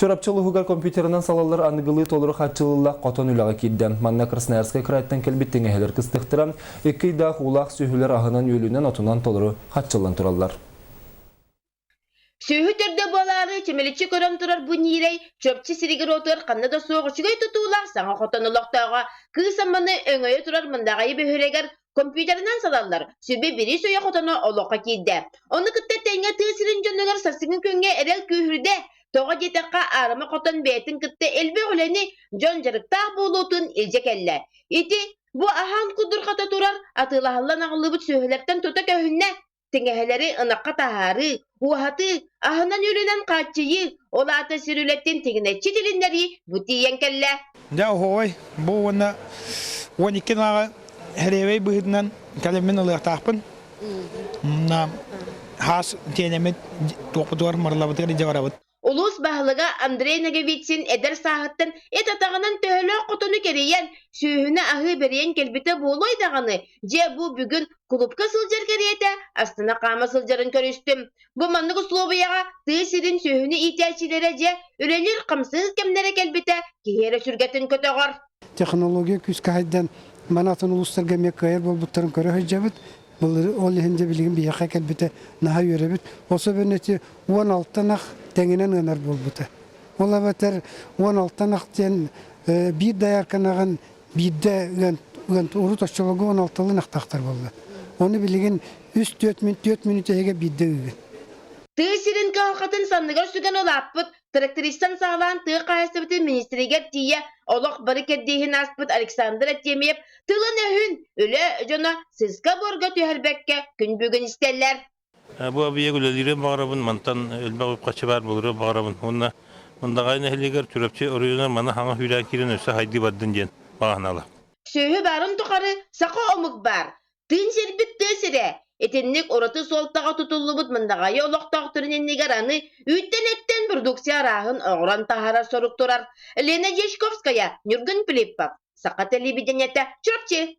Чурапчы улууһугар компьютерынан салаллар аныгылыы толору хааччыллыылаах хотон үлэҕэ киирдэ. Манна Красноярскай кыраайтан кэлбит тиҥэһэлэр кыстыктара, икки ыйдаах уулаах сүөһүлэр аһынан-үөлүнэн, отунан толору хаччыллан тураллар. Сүөһү төрдө буолаары чэмэличчи көрөн турар бу ньиирэй Чурапчы сиригэр-уотугар ханна да суох үчүгэй тутуулаах саҥа хотон олохтооҕо Кыыс Амманы өҥөйө турар Мындаҕайы бөһүөлэгэр компьютерынан салаллар сүбэ бириис өйө хотоно олоххо киирдэ. Ону кытта тэҥҥэ тыа сирин дьонугар сарсыҥҥы күҥҥэ эрэл күүһүрдэ. Тоҕо диэтэххэ, аарыма хотон бэйэтин кытта элбэх үлэни, дьон дьарыктаах буолуутун илдьэ кэллэ. Ити бу аһаан кудурхата турар атыылаһыллан аҕыллыбыт сүөһүлэртэн тута көһүннэ. Тиҥэһэлэри ынахха таһаарыы, уоһатыы, аһынан-үөлүнэн хааччыйыы, ол аата сир үлэтин тигинэччи тилиннэрии бу тиийэн кэллэ. Дьэ, оһуобай, бу уонна 12 нааҕы хэриэбэй быһыытынан кэлэммин ылыахтаахпын. Хаас тиэнэммит туохпутугар марлабытыгар илдьэ барабыт. Улуус баһылыга Андрей Ноговицын эдэр сааһыттан эт атаҕынан төһөлөөх хотону кэрийэн, сүөһүнү аһыы бэрийэн кэлбитэ буолуой даҕаны, дьэ бу бүгүн кулуупка сылдьар кэриэтэ астына хаама сылдьарын көрүстүм. Бу маннык услуобуйаҕа тыа сирин сүөһүнү иитээччилэрэ дьэ үлэлиир-хамсыыр кэмнэрэ кэлбитэ киһи эрэ сүргэтин көтөҕөр. Технология күүскэ хайдан маны атын улуустарга эмиэ кыайар буолбуттарын көрө сылдьабыт. Былыр ол иһин дьэ билигин биһиэхэ кэлбитэ наһаа үөрэбит. Особенно эти 16 ынах тэҥинэн ыанар буолбута. Ол эбэтэр 16 ынах диэн биир доярканаҕын биирдэ ыан, ыан урут оччолорго 16 ынахтаахтар буолла. Ону билигин 3-4 мүн 4 мүнүүтэ иһигэр биирдэ ыыгын. Тыа сирин кыһалҕатын санныгар сүгэн улааппыт трактористан саҕалаан тыа хаһаайыстыбатын министригэр тиийэ олох бары кэрдииһин ааспыт Александр Артемьев тылын-өһүн үлэ дьоно сыыска-буорга түһэрбэккэ күн бүгүн истэллэр. Бу объект үлэлиирин баҕарабын, мантан элбэх үп-харчы баар буоларын баҕарабын. Уонна Мындаҕай нэһилиэгэр Чурапчы оройуонугар маны хаҥа сүүрээн киирэн өссө хайдыы бардын диэн баҕаһыналар. Сүөһү баарын тухары саха омук баар. Тыын сирбит тыа сирэ. Итинник ураты суолтаҕа тутуллубут Мындаҕайы олохтоохторун иннигэр аны үүттэн-эттэн продукция арааһын оҥорон таһаарар сорук турар. Лена Дьячковская, Ньургун Филиппов, Саха телевидениетэ, Чурапчы.